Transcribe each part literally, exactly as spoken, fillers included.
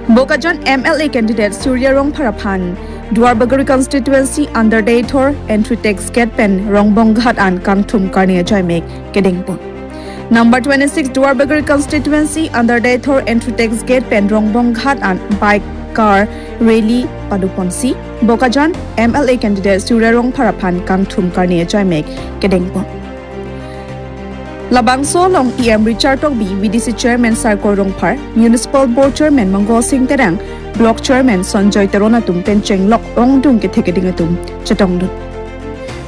Bokajan M L A candidate Surjya Rongphar aphan Duarbagori constituency under Deithor entry tax gate pen Rongbong Ghat an kangthum karne ajoine kedengpon. Number twenty-six Duarbagori constituency under Deithor entry tax gate pen Rongbong Ghat an bike car rally padoponsi Bokajan M L A candidate Surjya Rongphar aphan kangthum karne ajoine kedengpon. Labangso along E M Richard Tokbi, V D C Chairman Sarkor Rongphar, Municipal Board Chairman Mongol Sing Terang, Block Chairman Sanjoy Teron atum pen chenglok ongdung kethe keding atum chetongdun.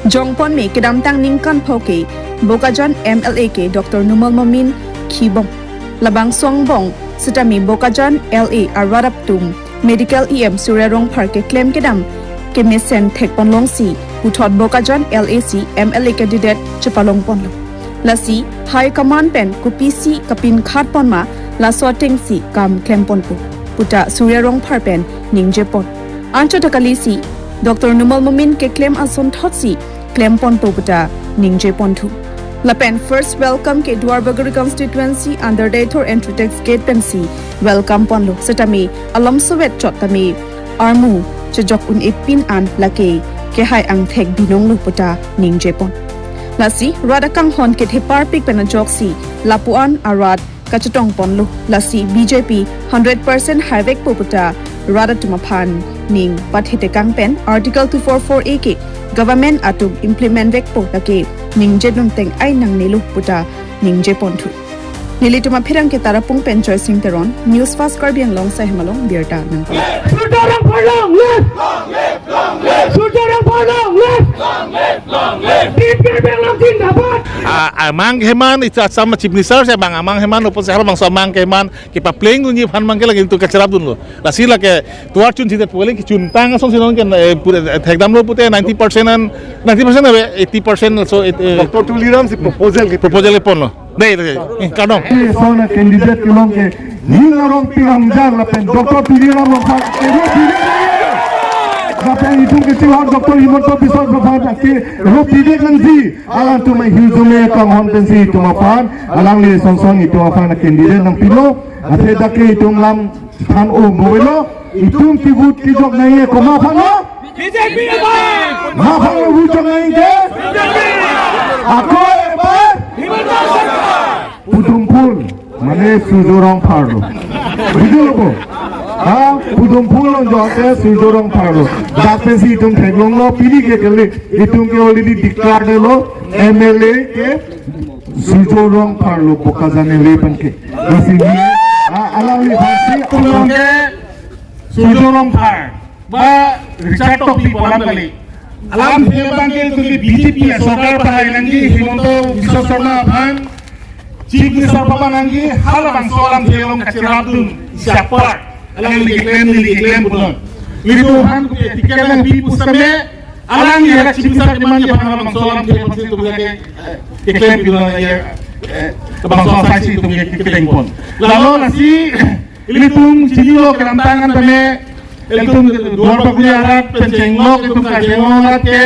Jongponme kedamtang ningkan pho ke Bokajan M L A ke Doctor Numal Momin khibong. Labangso angbong setame Bokajan L A arat atum Medical E M Surjya Rongphar keklem kedam kemesen thekpon longsi puthot Bokajan L A si M L A candidate chepalongponlo. Lasi High Command pen kopisi kapinkhatpon ma laso atengsi kam klemponpo puta Surjya Rongphar pen ningjepon. Anchot ta kalisi Doctor Numal Momin keklem asonthotsi klemponpo puta ningjeponthu. Lapen first welcome ke Duarbagori constituency under Deithor entry tax gate pensi welcome ponlo. Setame alam sovet chot tame armu chejok un-e pin an lake kehai angthek binonglo puta ningjepon. Lasi rat akanghon ketheparpik pen ajoksi lapu-an arat kachetongponlo. Lasi B J P hundred percent haivekpo puta rat atum aphan ning pathetekang pen Article two four four A ke government atum implement vekpo lake ningjedun teng ai nangnelo puta ningjeponthu. Nelitum apherangke Tarapung pen Joy Sing Teron, News Fast Karbi Anglong Saihemalong birta nang. Surjya Rongphar long live! Surjya Rongphar long live! Team Karbi Anglong zindabad! Ah, amang heman itu asam Chief Minister saya bang amang heman opon saya bang so amang heman kipapleng unyi phan mang ke lagi itu kacherap dunlo. Lasi lake tuar chun sida puling kichun tang asong sinon ke eh, pura eh, thekdamlo pute ninety percent an ninety percent abe eighty percent so it, eh, Doctor Tuliram si proposal ke proposal ponlo. Dei dei. Eh, kadong. Sona candidate kelong ke ning arong pirang jar lapen Doctor Tuliram Ronghang ero pide. Lapen itum kecil hak Doctor Himanta Biswa Sarma ke ero pide nangji. Alangtum hiu jume kanghon pensi itum aphan alangli song song itum aphan candidate nangpilo. Athe dak ke itum lam than o bovelo itum kivut kijok nangji komat aphanlo. B J P aphan. Maphang rujak nangji ke? Ako ebar? Himanta Sarkar. Pudum phul, mane Surjya Rongphar lo. Bidul ko. Ha, pudum phul lo jote Surjya Rongphar lo. Dak pensi itum theklonglo pini ke kali. Itum ke already declare lo M L A ke Surjya Rongphar lo Bokajan L A pen ke. Lasi ni, ha, alangli phansi Surjya Rongphar. Ba Richard Tokbi pu alam kali. Alamthe abang ke tumi B J P asorkar pahai nangji Himanta Biswa Sarma aphan, Chief Minister pama nangji halabangso alamthe along kacherapdun siapar. Alangli keklem neli keklem punon. Nelitum aphan kopi ticket nangpi pusitame alangli hala Chief Minister kemanji aphan halabangso alamthe aphansi itum ke eh, keklem punon ya. Eh, labangso asaisi itum ke keklem pon. Lalo lasi ilitum chinilo kedamtang an tame ilitum Duarbagori arat pen chenglok itum kachenglok arat ke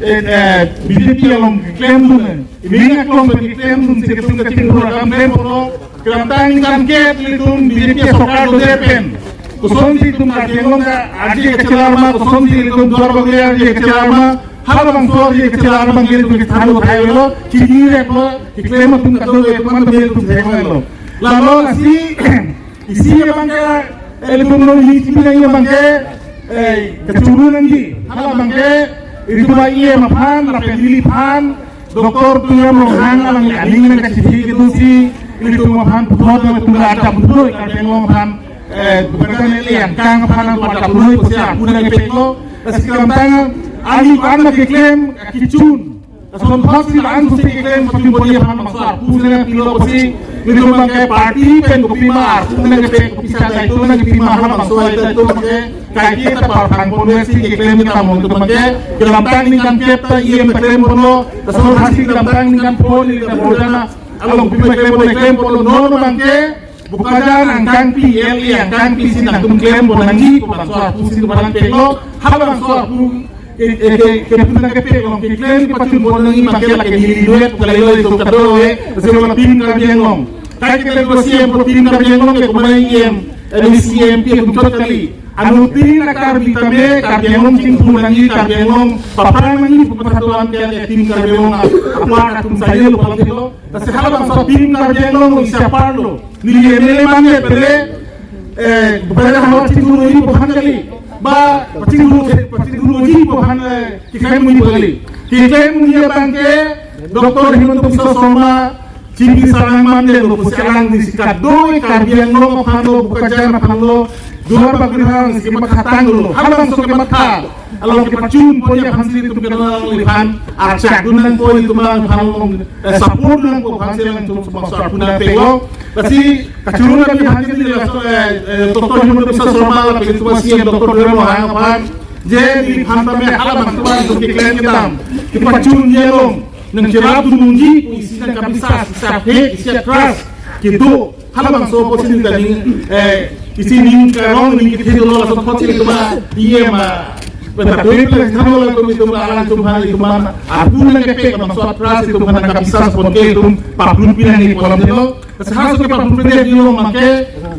eh, eh, B J P along klemdun. Ining aklong pen klemdun si itum kachinghur akam klem pulo. Kedamtang ningkan kep ilitum B J P sorkar dodet pen kosonsi itum kachenglok ka arje kachelar ma, kosonsi ilitum Duarbagori arje kachelar ma, halabangso arje kachelar abang ke itum kethan uthai lo, chinirep lo, keklem atum kado itum an tame itum theklonglo. Lalo lasi isi abang ke ilitum non isi pinang abang ke eh kachuru nangji. Halabang ke itum E M aphan lapen neliphan Doctor Tuliram Ronghang alangli aning nangkachithi kedosi ilitum aphan puthot nangtum la ajak puthot Karbi Anglong aphan eh Bokajan L A angkang aphan nangpatapnoi pusi arpu nangpeklo. Lasi kedamtang ani ko-an ma keklem kechun. Lason thotsi la-an pusi keklem pachun poni aphan bangso arpu nangpilo pusi nelitum abang ke party pen kopima arpu nangpek kopisa daito nangpima halabangso daito abang ke kaike ta parphang ponsi keklem kita mong itum abang ke kedamtang ningkan kep ta E M ta klem ponlo. Lason thotsi kedamtang ningkan pho neli ta Bokajan along pima klem pon klem ponlo non abang ke Bokajan angkangpi L A angkangpi si nangtum klem pon nangji pu bangso arpu si itum aphan peklo. Halabangso arpu ke ke ke ke pun nangkepek along keklem pachun pon nangji abang ke lake neli duet kalilo itum kado eh. Lasi wala Team Karbi Anglong. Kai keklem ko C M ko Team Karbi Anglong ke komat E M. M A C, M P atum chot kali. Anuttin a-Karbi tame Karbi Anglong chingthur nangji, Karbi Anglong paphrang nangji pu patha do-an ke Team Karbi Anglong apar atum sailo pala thilo. Lasi halabangso Team Karbi Anglong isi apar lo. Neli M L A mane pele, eh, bupera hawa chingthurji pu aphan kali. Ba pachingthur, pachingthurji pu aphan, eh, keklem unji pu kali. Keklem unji abang ke Doctor Himanta Biswa Sarma, Chief Minister nangmandetlo pusi alangli si kadokave Karbi Anglong aphan lo, Bokajan aphan lo, Duar Bagori aphan si kematha tanglo. Halabangso kematha along kepachun ponji aphan si ilitum ke alangliphan archak dun nangpo, ilitum aphan, eh, support dun nangpo aphan si alangtum bangso arpu nangpeklo. Lasi kachoro kami aphan ke neli laso, eh, eh, Doctor Himanta Biswa Sarma lapen ilitum C M Doctor Tuliram Ronghang aphan, je neliphan tame halabangso abang ilitum keklem kedam, kepachunji along nangcherap dun unji pu isi nangkabisas, isi aphek, isi a-trust kedo. Halabangso apotsi neli ta ning, eh, isi ning karong ning kethe dolo, laso apotsi ilitum a-E M a, beta doi plus thanlo, latum ilitum alangtum aphan, ilitum aphan arpu nangkepek, labangso a-trust ilitum aphan nangkabisas pon ke ilitum paprun pinang ni kolam delo. Lasi halaso kepaprun pinang delo abang ke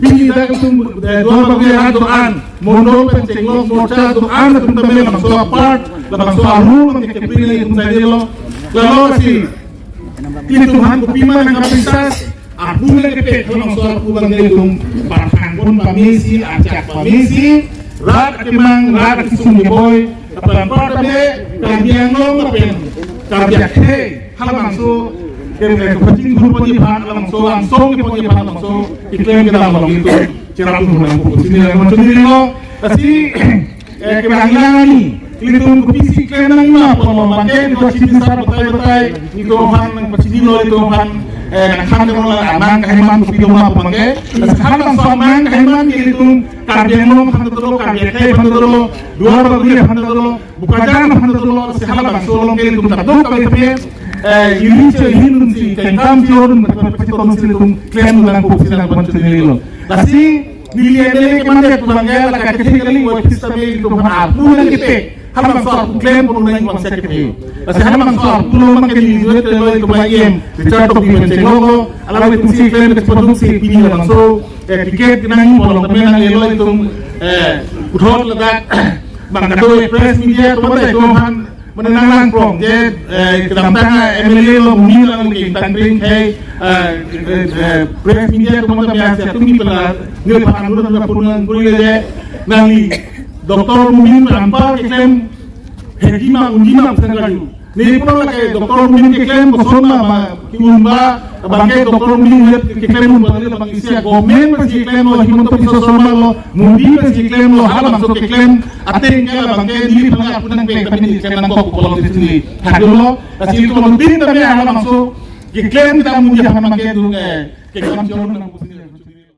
pini dak ilitum, eh, Duar Bagori arat do-an, mondol pen chenglok morcha do-an atum tame labangso a-part, labangso a-role abang ke kepri nangji ilitum saidelo. Lalo si ilitum aphan kopima nangkabisas, arpu nangkepek, halabangso arpu abang ke ilitum parthang pon pamesi, archak pamesi, rat akemang, rat akesung keboi, lapen anparta me Karbi Anglong lapen Karbi akhei halabangso ke, eh, kepachingthur ponji aphan, halabangso angsong keponji aphan, labangso keklem kedam along ilitum cherap dun nangpo pusi neli nangpachunilo. Lasi, eh, kevang lang ani, ilitum kopisi klem nangma pu abang ke, ilitum Chief Minister batai batai ilitum aphan nangpachinilo, ilitum aphan, eh, nangkhan dolo, amang kaheman kopi doma pu abang ke. Lasi halabangso amang kaheman ke ilitum Karbi Anglong aphan dolo, Karbi akhei aphan dolo, Duar Bagori aphan dolo, Bokajan aphan dolo, lasi halabangso along ke ilitum kadokave tame, eh, ili che hin dun si, kengkam che dun, pachitong si ilitum klem dun nangpo pusi nangpachunilo. Lasi neli M L A kemandet abang ke la kethe kali, office tame ilitum aphan arpu nangkepek, halabangso arpu klem pon nangji abang si akethe. Lasi halabangso arpu along abang ke neli duet lo, ilitum a-E M Richard Tokbi pen chengloklo, alangtum si klem ke paduk si pini labangso, eh, ticket nangji pu along tame nanglelo ilitum, eh, puthot ladak bang kadokave press media atum ta ilitum aphan mane nanglang prong je, eh, kedamtang M L A lo, muni lang ke tangring hai, eh, eh, eh, press media atum ta biasa tumi pala neli aphan anur na punang puri le je, nangli Doctor Momin pen anpar keklem hekji ma unji ma pu sang karju. Neli pulo lake Doctor Momin keklem koson ma, ma ke-un ba, abang ke Doctor Momin het keklem un ba, abang isi a-government pensi klemlo, Himanta Biswa Sarma lo, Modi pensi klemlo, halabangso keklem ateng ke labang ke neliphan arpu nangpek, tapi neli klem nangkok pu along si neli thanlo. Lasi ilitum anuttin tame halabangso keklem kedam unji aphan abang ke ilitum, eh, kekam chor nangpo pusi